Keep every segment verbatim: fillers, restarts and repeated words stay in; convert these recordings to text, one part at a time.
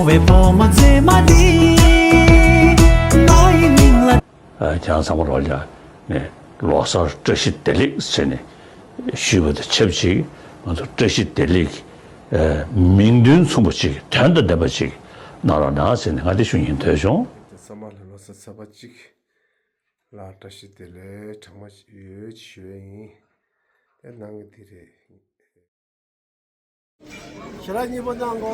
བའི་བུ་མོ་མཛེས་མ་འདི། ང་ཡི་མིང་ལ། ཨ། ཁྱེད་རང་ཚང་མ་ལོག་ལ་ནས་ལོ་གསར་བཀྲ་ཤིས་བདེ་ལེགས་ཟེར་ནས་ཞུས་པ་དང་ཆབས་ཅིག་ང་ཚོ་བཀྲ་ཤིས་བདེ་ལེགས། ཨ། མིང་དོན་མཚུངས་པ་ཅིག་དོན་དང་ལྡན་པ་ཅིག་གནང་རོགས་གནང་ཟེར་ནས་ང་འདི་ཞུ་སྙིང་འདོད་བྱུང་། ཚང་མ་ལ་ལོ་གསར་ཚེས་པ་གཅིག་ལ་བཀྲ་ཤིས་བདེ་ལེགས་གྲངས་མ་ཡོད་ཅིག་ཞུ་ཡས་ཡིན། དེ་ནང་གི་དེ་རེད། ཞལ་ལག་གཉིས་པོ་གནང་གོ།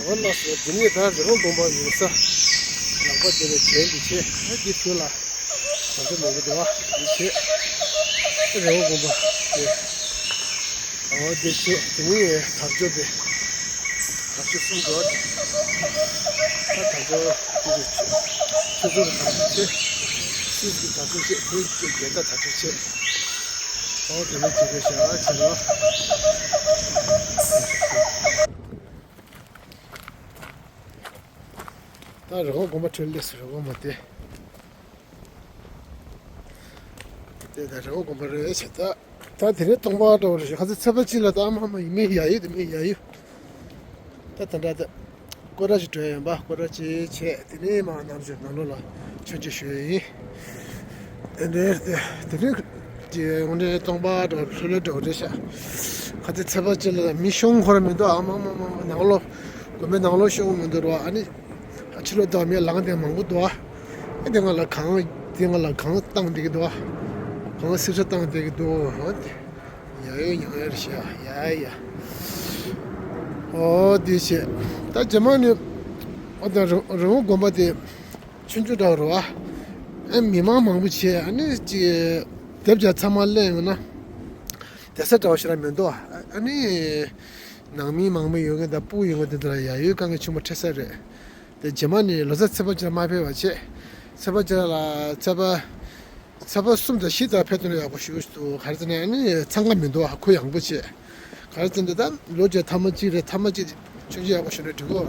འོ་ལགས་སོ། འདི་ནས་ད་རི་བོ་དགོན་པ་ཡོང་ས། ལག་པ་དེ་ལ་གྱོན་འདི་བྱས། ཨ། འདི་ཚུར་ལ་ང་ཚོ་མང་པོ་འདུག་བ། འདི་བྱས། རི་བོ་དགོན་པ་དེ། འོ་འདི་བྱས། དེ་ནས་དར་ལྕོག་དེ། དར་ལྕོག་གསུམ་འདུག་བ། ད་དར་ལྕོག་དེ་རེད། ཆུ་ཚོད་དར་ལྕོག་བྱས། སིས་ཀྱི་དར་ལྕོག་བྱས། དེ་རྒྱལ་དར་དར་ལྕོག་བྱས། ཨོ་དེ་ནས་ཅི་ག་ཤ་ཆེ་རོ། ད་རི་བོ་དགོན་པ་འཕྲོད་ལས་སུ་རི་བོ་མ་དེ། དེ་ད་རི་བོ་དགོན་པ་རེད་ཆེ་ད། ད་དེ་རིང་སྟོང་པ་འགྲོ་བ་རེད། ཁ་ཚ་ཚེས་པ་གཅིག་ལ་ད་མ་མ་ཡིན་མིན་ཡ་ཡོད་དེ་མིན་ཡ་ཡོད། ད་ད་འདྲ་ད། སྐོར་ར་ཞིག་འགྲོ་ཡོང་པ། སྐོར་ར་ཅིག་བྱས། དེ་ནས་མར་ནམ་ཞོགས་ནང་ལོགས་ལ་མཆོད་མཇལ་ཞུ་ཡས་ཡིན། དེ་འདྲའི་དེ་དེ་རིང་གི་དངོས་གནས་སྟོང་པ་འགྲོ་ལྷོད་ལྷོད་འགྲོ་རེད་ཤག་ཁ་ཚ་ཚེས་པ་གཅིག་ལ་མི་ཤོང་ཁོ་ར་མི་འདུག་ཨ་མ་མ་མ་མ་ནང་ལོགས་དགོན་པའི་ནང་ལོགས་ཤོང་མི་འདུག་རོ། ཨ་ནི་ཕྱི་ལོགས་དང་མི་ལངས་དེ་མང་པོ་འདུག་ཨ་དེ་ང་ལ་གང་དེ་ང་ལ་གང་བཏང་བསྡད་ཀྱི་འདུག་ཨ་གང་སིབ་ས་བཏང་བསྡད་ཀྱི་འདུག་ཨ་དེ། ཡ་ཡོ་ཡང་ཡར་ཤ་ཡ་ཡ། ཨོ་དེ་བྱས། ད་རྗེས་མ་ནི་ཨོ་ད་རི་རི་བོ་དགོན་པ་དེ་ཆུང་ཆུང་འདྲ་བོ་རེད་བ། ཨ་མི་མང་མང་པོ་བྱས། ཨ་ནི་ཅིག་རྒྱབ་རྒྱབ་ཚང་མ་གླས་ཡོང་ན་བསྡད་ས་འདྲ་བོ་ཞིག་ར་མི་འདུག་ཨ་ནི་ནང་མི་མང་པོ་ཡོད་མཁན་དང་སྤུ་གུ་ཡོད་མཁན་དེ་འདྲ་ལ་ཡ་ཡོའི་དཀའ་ངལ་ཆེན་པོ་འཕྲད་ས་རེད། དེ་རྗེས་མ་ནི་ལོ་གསར་ཚེས་པ་གཅིག་ལ་མ་ཕེབས་པ་བྱས། ཚེས་པ་གཅིག་ལ་ཚེས་པ། ཚེས་པ་གསུམ་དང་བཞི་དང་ཕེབས་ཐུབ་ན་ཡག་པོ་ཞེ་པོ་ཞིག་འདུག་ག་རེ་ཟེར་ན་ཨ་ནི་འཚང་ཁ་མི་འདུག་ཨ་ཁུ་ཡངས་པོ་བྱས། ག་རེ་ཟེར་ན་ད་ལོ་བརྒྱ་ཐ་མ་གཅིག་རེད། ཐ་མ་གཅིག་ཆུང་ཆུང་ཡག་པོ་ཞིག་ནས་འགྲིག་གོ་ར།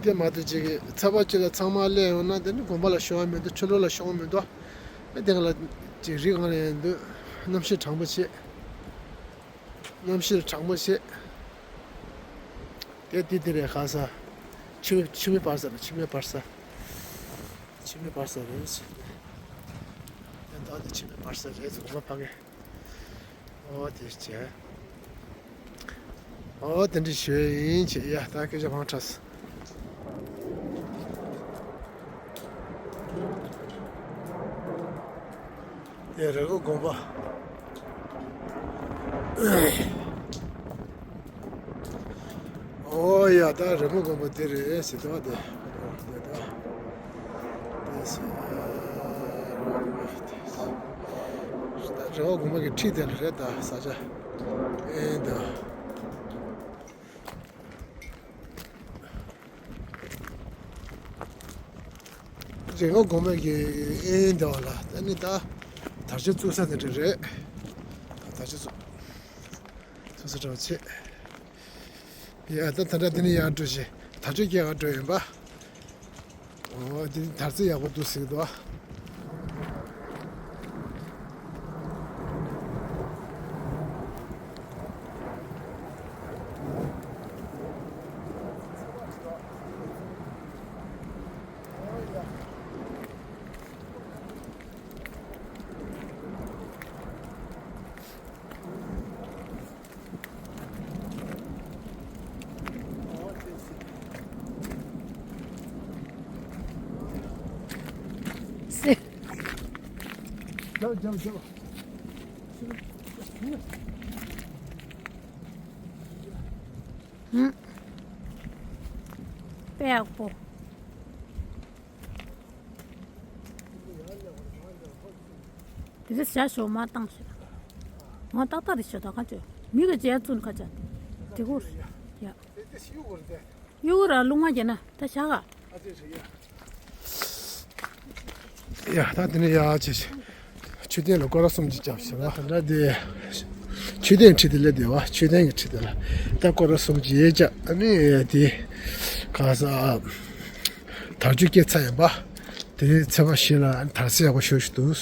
དེ་མ་གཏོགས་ཅིག་གི་ཚེས་པ་གཅིག་ལ་ཚང་མ་གླས་ཡོང་ན་དེ་ནི་དགོན་པ་ལ་ཤོང་བ་མི་འདུག་ཕྱི་ལོགས་ལ་ཤོང་བ་མི་འདུག་ཨ་དེ་ག་ལ་ཅིག་རི་སྒང་ལ་ཡོང་དུས་གནམ་གཤིས་གྲང་མོ་བྱས། གནམ་གཤིས་གྲང་མོ་བྱས། དེ་དེ་དེ་རེད་ཁ་ས། ཆུ་ཆུ་མེ་སྤར་ས་རེད། ཆུ་མེ་སྤར་ས། ཆུ་མེ་སྤར་ས་རེད་ཟེར་ནས། ཡང་ད་ནི་ཆུ་མེ་སྤར་ས་རེད་ཟེར་གོ་མ་ཕ་གི། ཨོ་དེ་བྱས། ཨོ་དེ་འདྲ་ཞུ་ཡིན་བྱས། ཡ་ད་སྐད་ཆ་མང་དྲགས་སོང་། དེ་རི་བོ་དགོན་པ། ཨོ་ཡ་ད་རི་བོ་དགོན་པ་དེ་རེད་ཟེར་ད་དེ། དེ་ད། དེ་ཟེར། རི་བོ་དགོན་པ་གི་འཁྲིས་དེ་ལ་རེད་ད་ས་ཆ། ཨེ་ད། རི་བོ་དགོན་པ་གི་ཨེ་འདྲ་བ་ལ་ད་ནི་ད་དར་ལྕོག་བཙུགས་ས་དེ་འདྲ་རེད། ད་དར་ལྕོག་བཙུགས་བཙུགས་ས་འདྲ་བ་ཆེ། ཡ་ད་ད་ལྟ་འདི་ནས་ཡར་འགྲོ་བཞིན་དར་ལྕོག་སྐྱེལ་ག་འགྲོ་ཡིན་པ། ཨོ་འདི་ནི་དར་རྩེ་ཡག་པོ་འདུག་ཟེར་གི་འདུག་ཨ། དཔེ་ཡག་པོ། དེ་ཚོ་བྱ་ཞོ་མ་བཏང་ཞིག་ང་ཏག་ཏག་རེད་ཤོད་ད་ཁ་ཅོ། མི་ག་རྗེས་བཙུན་ཁ་ཅ། དེ་གོ་ཡ། ཡུ་གུ་ར་རླུང་མ་རྒྱལ་ན་ད་བྱ་ག་ཡ་ད་དེ་ནས་ཡ་ཅི་ཞིག་མཆོད་རྟེན་ལ་སྐོར་ར་གསུམ་གྱིས་བརྒྱབ་ཟེར་བ་ད་འདྲ་དེ། མཆོད་རྟེན་ཁྲི་དེ་ལས་དེ་བ་མཆོད་རྟེན་གྱི་ཁྲི་དེ་ལ་ད་སྐོར་ར་གསུམ་གྱིས་བརྒྱབ། ཨ་ནི་དེ་ག་ས་དར་ལྕོག་སྐྱེས་ཚར་ཡིན་པ། དེ་ཚེས་པ་བཞི་ལ་དར་ཚེས་ཡག་པོ་ཤོར་ཞིག་འདུག་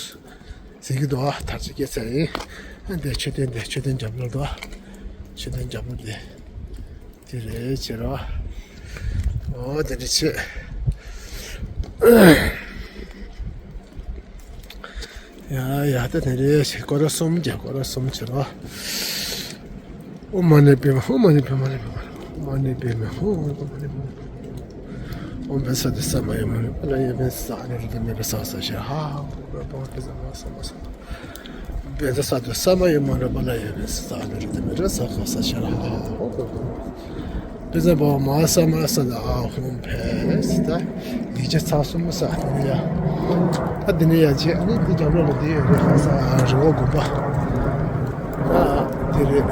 ཟེར་གྱི་འདུག་ཨ། དར་ལྕོག་སྐྱེས་ཚར་ཡིན། ཨ་འདི་མཆོད་རྟེན་འདི་མཆོད་རྟེན་རྒྱབ་ལོགས་འདུག་ཨ། ཆོས་དོན་རྒྱལ་པོ་དེ། དེ་རེད་བྱེད་རོགས། ཨོ་དེ་འདྲ་བྱེད། ཡ་ཡ་ད་དེ་རེད་བྱེད། སྐོར་ར་གསུམ་བྱེད། སྐོར་ར་གསུམ་བྱེད་རོགས། ཨོཾ་མ་ཎི་པདྨེ་ཧཱུྃ། མ་ཎི་པདྨེ་ཧཱུྃ། མ་ཎི་པདྨེ་ཧཱུྃ། ཨོཾ་མ་ཎི་པདྨེ་ཧཱུྃ། ཨོཾ་བཛྲ་སཏྭ་ས་མ་ཡ་མ་ཎི་པཱ་ལ་ཡ་བཛྲ་སཏྭ་ཨ་ནི་རུ་དྲ་མི་ར་ས་ས་ཤ་ཧ། ཨོཾ་བཛྲ་སཏྭ་ས་མ་ཡ་མ་ཎི་པཱ་ལ་ཡ་བཛྲ་སཏྭ་ཨ་ནི་རུ་དྲ་མི་ར་ས་ཁ་ས་ཤ་ཧ། ཨོཾ་བཛྲ་སཏྭ་ས་མ་ཡ་མ་ཎི་པཱ་ལ་ཡ་བཛྲ་སཏྭ་ཨ་ཧོ་ཕེ་སི་ཏཱ། ཡིག་ཆ་ཚར་གསུམ་ས་དེ་ནས་ཡ། ད་དེ་ནས་ཡ་བྱེད། ཨ་ནི་འདི་རྒྱབ་ལོགས་ལ་དེ་ཡོད་རེད། ཧ་ས་རི་བོ་དགོན་པ། ད་དེ་རེད།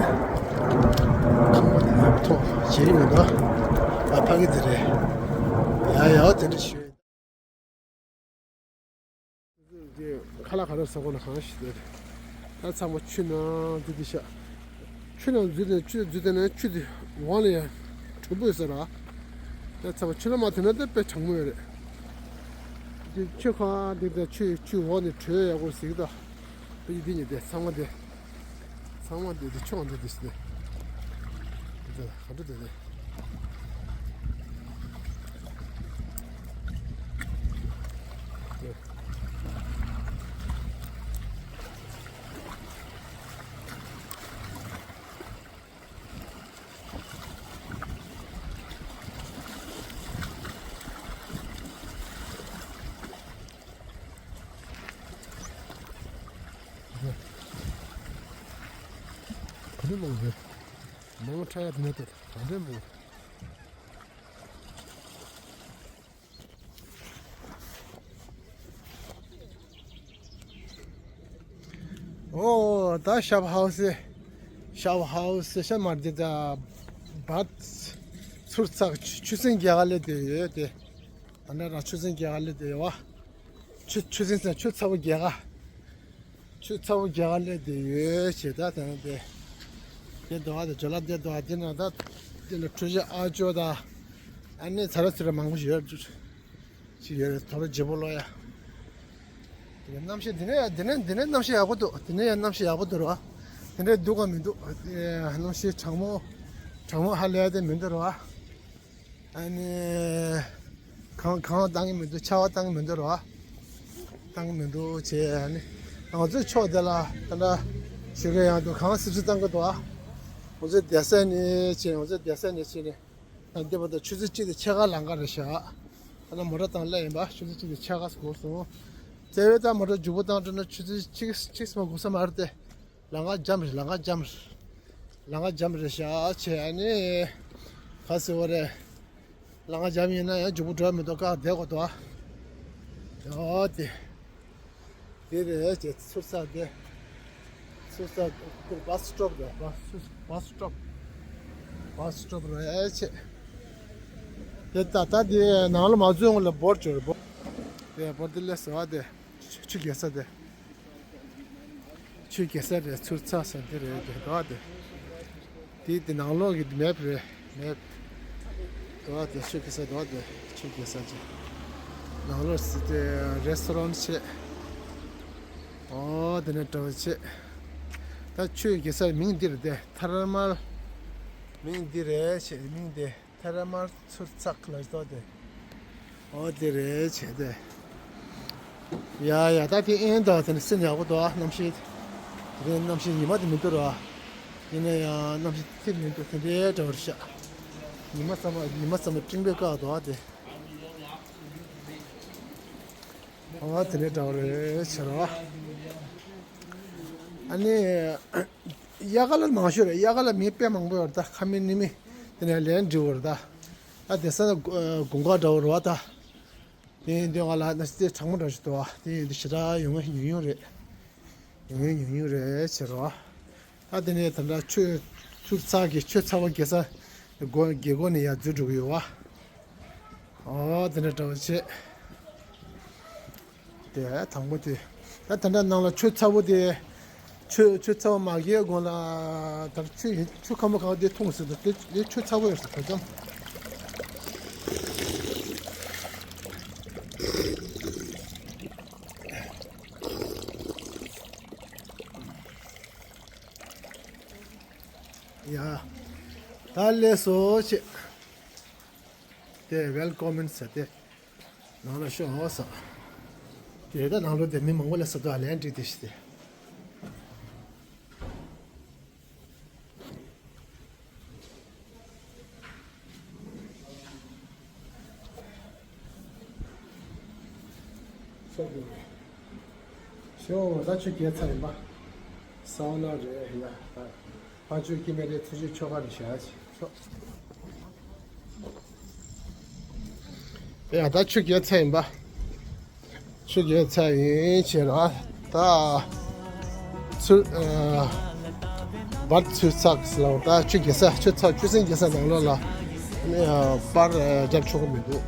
ཁང་པ་དེ་ཡག་ཐོག་བྱེད་ཡོད་ད། ཨ་ཕ་གི་དེ་རེད། ཡ་ཡ་དེ་འདྲ་ཞུ། ཁ་ལག་ག་རེ་ཟ་དགོས་ན་གང་ཞིག་རེད། ད་ཚང་མ་ཆུ་ནང་འཛུལ་དེ་ཤག་ཆུ་ནང་འཛུལ་དེ་ཆུ་འཛུལ་དེ་ནས་ཆུ་དེ་འོག་ལ་ཡང་དྲོན་པོ་ཡོད་ས་ར། ད་ཚང་མ་ཆུ་ལ་མ་ཐོན་ན་ད་དཔེ་གྲང་མོ་ཡོད་རེད། དེ་ཆུ་ཁ་དེ་ད་ཆུ་ཆུ་འོག་ནས་དྲོད་ཡག་པོ་ཟིག་ད། དེ་ཡི་དེ་ཉིད་དེ་ཚང་མ་དེ། ཚང་མ་དེ་དེ་ཆུ་འོག་འདི་དེ་ཞིག་དེ། དེ་ག་འདྲ་དེ་དེ། ག་འདྲ་མང་གི། མང་ཁྲ་ཡ་དེ་ནས་དེ་ག་འདྲ་མང་། ཨོ་ད་ཤོབ་ཧའུ་སི། ཤོབ་ཧའུ་སི་ཤ་མར་དེ་ད་བ་ཚུར་ཚགས་ཆུ་ཆུ་སྲིན་རྒྱ་ག་ལས་དེ་ཡོད་དེ། ད་ནི་ར་ཆུ་སྲིན་རྒྱ་ག་ལས་དེ་ཡོད་བ། ཆུ་ཆུ་སྲིན་ཟེར་ཆུ་ཚ་བོ་རྒྱ་ག་ཆུ་ཚ་བོ་རྒྱ་ག་ལས་དེ་ཡོད་ཞེས་ད་དེ་ནི་དེ། དེ་འདུག་ཨ་དེ་ཇོ་ལ་དེ་འདུག་ཨ་དེ་ན་ད་དེ་ལ་ཁྲུ་ཞི་ཨ་ཅོ་ད། ཨ་ནི་ཚ་ར་ཚུ་ར་མང་པོ་ཞིག་ཡོད། ཅིག་ཡོད་རེད། དོ་ར་ལྗིད་པོ་ལོ་ཡ། དེ་ག་གནམ་གཤིས་དེ་ནས་ཡ་དེ་ནས་དེ་ནས་གནམ་གཤིས་ཡག་པོ་འདུག་དེ་ནས་ཡ་གནམ་གཤིས་ཡག་པོ་འདུག་ར། དེ་འདྲའི་སྡུག་ག་མི་འདུག་གནམ་གཤིས་གྲང་མོ། གྲང་མོ་ཧ་ལས་དེ་མི་འདུག་ར། ཨ་ནི། གང་གང་བཏང་གི་མི་འདུག་ཆར་པ་བཏང་གི་མི་འདུག་ར། བཏང་གི་མི་འདུག་ཅེས་ཨ་ནི། ང་ཚོའི་ཕྱོགས་དེ་ལ་ད་ལྟ་ཞུ་གི་ཡང་འདུག་གང་སིབ་སིབ་བཏང་གི་འདུག་ཨ། ང་ཚོའི་སྡེ་ས་ནས་ཅེས་ང་ཚོའི་སྡེ་ས་ནས་ཅེས་ནས། ད་འདི་བར་དུ་ཆུ་ཚོད་གཅིག་དང་ཕྱེད་ཀ་ལམ་ཁ་རེད་ཤག་ད་ལྟ་མོ་ཊ་བཏང་སླེབས་ཡིན་པ་ཆུ་ཚོད་གཅིག་དང་ཕྱེད་ཀ་འགོར་སོང་། དེ་བས་ད་མོ་ཊ་མགྱོགས་པོ་བཏང་འགྲོ་ན་ཆུ་ཚོད་གཅིག་གཅིག་ཙམ་འགོར་ས་མ་རེད་དེ། ལམ་ཁ་འཇམ་རེད། ལམ་ཁ་འཇམ་རེད། ལམ་ཁ་འཇམ་རེད་ཤག་བྱས་ཨ་ནི། ག་ཟེར་བ་རེད། ལམ་ཁ་འཇམ་ཡིན་ན་ཡང་མགྱོགས་པོ་འགྲོ་ཡ་མི་འདུག་བཀག་བསྡད་དགོས་འདུག་ཨ། ཡོ་དེ། དེ་རེད་ཅེས་ཚུར་ས་དེ། ཚུར་ས་ཀོ་བྷ་སི་སི་ཊོབ་རེད། བྷ་སི་བྷ་སི་སི་ཊོབ། བྷ་སི་སི་ཊོབ་རེད་ཅེས། དེ་ད་ལྟ་དེ་ནང་ལ་མ་འཛུལ་སྔོན་ལ་འབོར་བཅོས་རེད་འབོར། དེ་འབོར་དེ་སླེབས་ཟེར་བ་དེ། ཆུ་རྒྱལ་ས་དེ། ཆུ་རྒྱལ་ས་རེད། ཚུར་ཚ་ས་འདི་རེད་དེ་འགྲོ་བ་དེ། དེ་དེ་ནང་ལོགས་ཀྱི་མེབ་རེད་མེབ། འགྲོ་བ་དེ་ཆུ་རྒྱལ་ས་འགྲོ་བ་དེ་ཆུ་རྒྱལ་ས་ཅིག་ནང་ལོགས་སུ་དེ་རེ་སི་ཊོ་རན་ཊི་བྱས། ཨོ་དེ་ནས་འགྲོ་བ་བྱས། ད་ཆུ་རྒྱལ་ས་མིང་འདི་རེད་དེ་ཐ་ར་མལ། མིང་འདི་རེད་བྱས་མིང་དེ། ཐ་ར་མལ་ཚུར་ཚགས་ལ་ཏོ་དེ། ཨོ་དེ་རེད་བྱས་ཏེ། ཡ་ཡ་ད་དེ་ཨེན་ད་དེ་ནི་སེམས་ཡག་པོ་འདུག་ཨ། གནམ་གཤིས། དེ་རིང་གནམ་གཤིས་ཉི་མ་དེ་མི་འདུག་ར། ཡིན་ན་ཡང་གནམ་གཤིས་ཐིག་མི་འདུག་དེ་འདྲའི་འདྲ་བོ་རེད་ཤག་ཉི་མ་ཚང་མ་ཉི་མ་ཚང་མ་སྤྲིན་པས་བཀག་འདུག་ཨ་དེ། ཨོ་དེ་འདྲའི་འདྲ་བོ་རེད་བྱས་ར། ཨ་ནི། དབྱར་ཁ་ལ་མང་ཤོས་རེད། དབྱར་ཁ་ལ་མི་དཔེ་མང་པོ་ཡོད་རེད་ད། ཁ་མིན་ནི་མིན་དེ་ནས་ལན་འབྲི་བར་ད། ད་དེང་སང་ན་དགུན་ཁ་འདྲ་བོ་རེད་བ་ད། དེ་ཡིན་དུས་ང་ལ་ན་སྟེ་གྲང་མོ་འདྲ་ཞིག་འདུག་བ། དེ་ཡིན་དུས་ཞེ་དྲག་ཡོང་ངེས་ཉུང་ཉུང་རེད། ཡོང་ངེས་ཉུང་ཉུང་རེད་ཟེར་བ། ད་དེ་ནས་ད་ལྟ་ཆུ་ཚུར་ཚགས་ཀྱི་ཆུ་ཚ་བོ་རྒྱལ་ས་སྒོ་རྒྱལ་སྒོ་ནས་ཡར་འཛུལ་འགྲོ་གི་ཡོད་བ། ཨོ་དེ་འདྲ་འདྲ་བོ་བྱས། དེ་དང་པོ་དེ། ད་ད་ལྟ་ནང་ལ་ཆུ་ཚ་བོ་དེ། ཆུ་ཆུ་ཚ་བོ་མ་གིའི་སྒང་ལ་ད་ཆུ་ཡིན་ཆུ་ཁམ་པོ་གང་དེ་འཐུང་ཟེར་འདུག་དེ་དེ་ཆུ་ཚ་བོ་ཡོད་ཟེར་ད་ཙམ། ཡ། ད་ལས་སོ་ཆེ། དེ་ཝེལ་ཀོ་མེན་ཟེར་ཏེ། ནང་ལ་ཤོག་ཟེར། དེ་ད་ནང་ལོགས་དེ་མི་མང་པོ་ལ་ས་དོ་ཨ་ལན་འགྲིག་དེ་ཤི་དེ། ཤོག་ད་ཆུ་རྒྱལ་ཚ་ཡིན་པ། སའོ་ན་རེད་ཡ། ཕ་ཆུ་ཀི་མེ་རེ་ཐུ་ཆུ་ཆོ་ག་རེ་བྱ་ཆེ་ཆོ། ཡ་ད་ཆུ་རྒྱལ་ཚ་ཡིན་པ། ཆུ་རྒྱལ་ཚ་ཡིན་ཆེ་ར་ད། ཚུར་ཨ་བར་ཚུར་ཚགས་ལ་ད་ཆུ་རྒྱལ་ས་ཆུ་ཚགས་ཆུ་སྲིན་རྒྱལ་ས་ནང་ལོགས་ལ་ནི་ཨ་པར་ཨ་རྒྱབ་ཆོག་གི་མི་འདུག་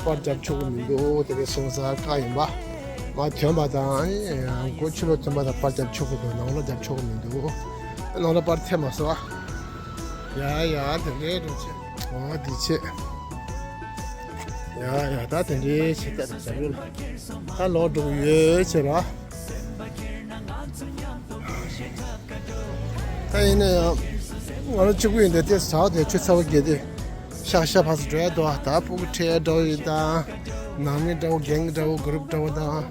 པར་རྒྱབ་ཆོག་གི་མི་འདུག་དེ་གའི་སོང་ས་དཀའ་ཡིན་པ། མ་ཐོན་པ་དང་ཨ་ནི་ཨ་སྒོ་ཕྱི་ལོགས་ཐོན་པ་དང་པར་རྒྱབ་ཆོག་གི་འདུག་ནང་ལོགས་རྒྱབ་ཆོག་གི་མི་འདུག་ནང་ལོགས་པར་ཐེབས་མ་སོང་ཨ། ཡ་ཡ་དེ་འདྲའི་འགྲོ་ཆེ། འོ་དེ་ཆེ། ཡ་ཡ་ད་དེ་འདྲའི་ཆེ་ད་ད་ཡོད་ལ། ད་ལོག་འགྲོ་གི་ཡོད་ཆེ་ར། ད་ཡིན་ན་ཡང་ང་རང་གཅིག་པུ་ཡིན་དུས་དེ་ཟ་བ་དེ་ཆུ་ཚ་བོ་བརྒལ་ཏེ་ཤག་ཤག་ཕར་ཚུར་འགྲོ་ཡ་འདུག་ད་སྤུ་གུ་ཁྲིད་ཡ་འདྲ་བོ་ཡིན་དང་། ནང་མི་འདྲ་བོ་རྒན་འདྲ་བོ་གུ་རུབ་འདྲ་བོ་དང་།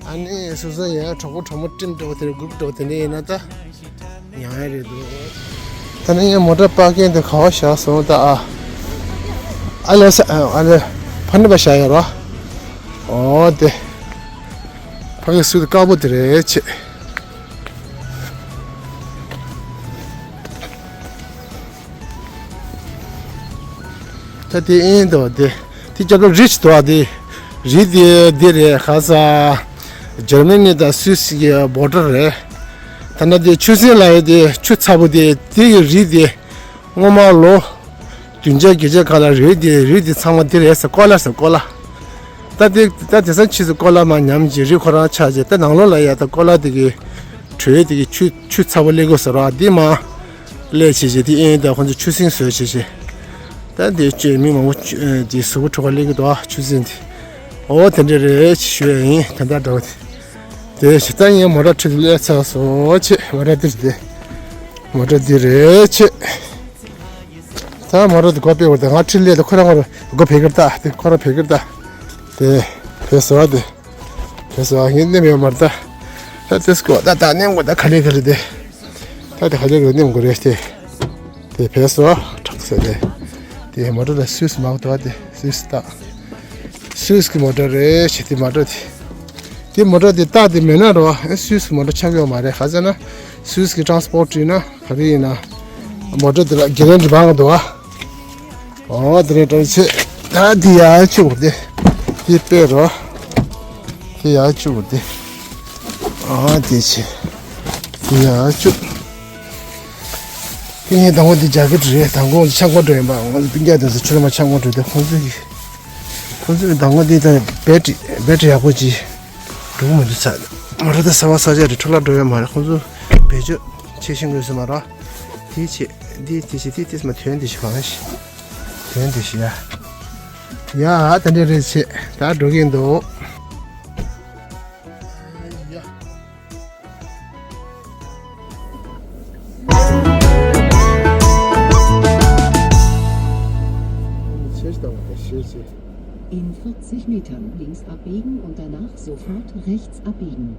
ཨ་ནི་སོ་སོ་ཡང་གྲོགས་པོ་གྲོགས་མོ་ཀྲིམ་འདྲ་བོ་དེ་འདྲ་གུ་རུབ་འདྲ་བོ་དེ་འདྲ་ཡིན་ན་ད་ཡང་ཡ་རེད་འདུག་ད་ནི་ངས་མོ་ཊ་པར་ཀིང་དེ་ག་བ་བཞག་སོང་ད་ཨ། ཨ་ལེ་ས་ཨ་ལེ་ཕ་ནི་པ་བཞག་ཡོད་རོ། ཨོ་དེ་ཕ་གི་སུ་དེ་དཀར་པོ་དེ་རེད་ཆེ། ད་དེ་ཨིན་དོ་དེ་དེ་སྐྱབས་ལོ་རི་ཆི་དོ་དེ་རི་དེ་དེ་རེད་ཁ་ས་འཇར་མ་ནི་དང་སུད་སི་གི་བོར་ཌར་རེད། ད་ན་དེ་ཆུ་སྲིན་ལ་ཡོད་དེ་ཆུ་ཚ་པོ་དེ་དེ་གི་རི་དེ་སྔོན་མ་ལོ་བདུན་བརྒྱ་བརྒྱད་བརྒྱ་ག་ལ་རི་དེ་རི་དེ་ཚང་མ་དེ་རེད་ས་ཀོ་ལ་ས་ཀོ་ལ། ད་དེ་ད་དེ་སང་ཕྱིས་སུ་ཀོ་ལ་མ་ཉམས་ཀྱི་རི་ཁོ་རང་ཆགས་ཀྱི་ད་ནང་ལོགས་ལ་ཡ་ད་ཀོ་ལ་དེ་གི་དྲོད་དེ་གི་ཆུ་ཆུ་ཚ་པོ་ལེ་གོ་ས་ར་དེ་མ། ལས་བྱེད་བྱེད་དེ་ཨེ་ད་ཁོ་ཚོ་ཆུ་སྲིན་བཟོས་བྱེད་བྱེད། ད་དེ་བཅས་མི་མང་པོ་དེ་གཟུགས་པོ་ཁྲོ་བ་ལེགས་ཀྱི་འདུག་ཨ་ཆུ་སྲིན་དེ། ཨོ་དེ་འདྲ་རེད་ཞུ་ཡ་ཡིན་དེ་འདྲ་འདྲ་བོ་དེ། དེ་བྱེད་ད་ངས་མོ་ཊ་ཁྲིད་དེ་སླེབས་ཚར་སོང་ཆེ་མོ་ཊ་འདིར་དེ། མོ་ཊ་འདི་རེད་ཆེ། ད་མོ་ཊ་དེ་སྒོ་ཕྱེ་བར་དེ་ང་ཁྲིད་སླེབས་དེ་ཁོ་རང་ཁོ་རང་སྒོ་ཕྱེ་གི་རེད་ད་དེ་ཁོ་རང་ཕྱེ་གི་རེད་ད། དེ་ཕྱེ་སོང་དེ། ཕྱེ་སོང་ངས་ནེམ་ཡོད་མ་རེད་ད། ད་དེ་སྒོ་ད་ད་ནེམ་དགོས་ད་ག་ལེ་ག་ལེ་དེ། ད་དེ་ག་ལེ་ག་ལེ་ནེམ་དགོས་རེད་དེ། དེ་ཕེ་སོ་ཁྲག་ཟེར་དེ། དེ་མོ་ཊ་ལ་སུད་སི་མང་དོ་དེ་སུད་སི་ད། སུད་སི་གི་མོ་ཊ་རེད་ཞེས་དེ་མོ་ཊ་དེ། དེ་མོ་ཊ་དེ་ད་དེ་མེད་ན་རོ་ཨ་སུད་སི་གི་མོ་ཊ་ཆགས་ཡོད་མ་རེད་ཧ་ཟེར་ན། སུད་སི་གི་ཊ་རན་སི་པོ་ཊི་ཡིན་ན་ག་རེ་ཡིན་ན། མོ་ཊ་དེ་ལ་གེ་རན་ཊི་མང་དོ་ཨ། ཨོ་དེ་རེད་ཏོ་ཆེ། ད་དེ་ཡ་ཆུ་བུར་དེ། དེ་དཔེ་རོ། དེ་ཡ་ཆུ་བུར་དེ། ཨོ་དེ་ཆེ། དེ་ཡ་ཆུ། ཀི་ནི་དང་པོ་དེ་རྒྱ་གི་རེད་དང་པོ་ཆང་གོ་འགྲོ་ཡིན་པ་ང་ཚོ་སྤུན་ཀྱག་དེ་ཚོ་ཆུ་ལ་མ་ཆང་གོ་འགྲོ་དེ་ཁོང་ཚོ་གི་ཁོང་ཚོ་གི་དང་པོ་དེ་ད་བེ་ཏྲི་བེ་ཏྲི་ཡག་པོ་ཅིག་འགྲོ་གི་མི་འདུག་ས་མ་རེད་ད་ས་བ་ས་ཆ་རེད་འཕྲོ་བརླག་འགྲོ་ཡོད་མ་རེད་ཁོང་ཚོ་བེད་སྤྱོད་ཆེ་ཤིང་དགོས་སུ་མ་ར་དེ་ཆེ་དེ་དེ་ཆེ་དེ་དེ་མ་ཐོན་དེ་ཤི་གང་ཤི། དོན་དེ་ཤི་ཡ། ཡ་ད་འདྲ་རེད་ཆེ་ད་འགྲོ་གིན་འདུག In vierzig Metern links abbiegen und danach sofort rechts abbiegen.